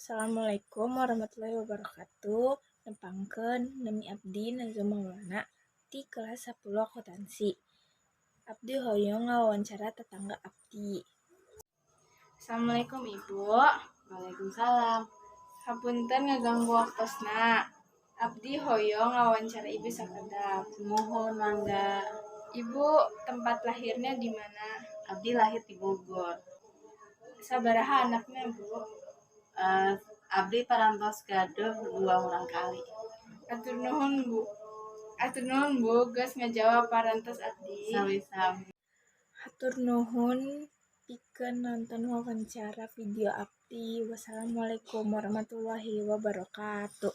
Assalamualaikum warahmatullahi wabarakatuh. Nepangkeun, nami abdi Nazwa Maulana ti kelas 10 akuntansi. Abdi hoyong ngawawancara tetangga abdi. Assalamualaikum, Ibu. Waalaikumsalam. Hapunten ngaganggu waktosna. Abdi hoyong ngawawancara Ibu sakedap. Muhun, mangga. Ibu tempat lahirnya di mana? Abdi lahir di Bogor. Sabaraha anaknya, Bu? Abdi parantos gaduh dua murangkalih. Hatur nuhun, Bu. Hatur nuhun, Bu, geus ngajawab parantos abdi. Sami-sami. Hatur nuhun pikeun nonton wawancara video abdi. Wassalamualaikum warahmatullahi wabarakatuh.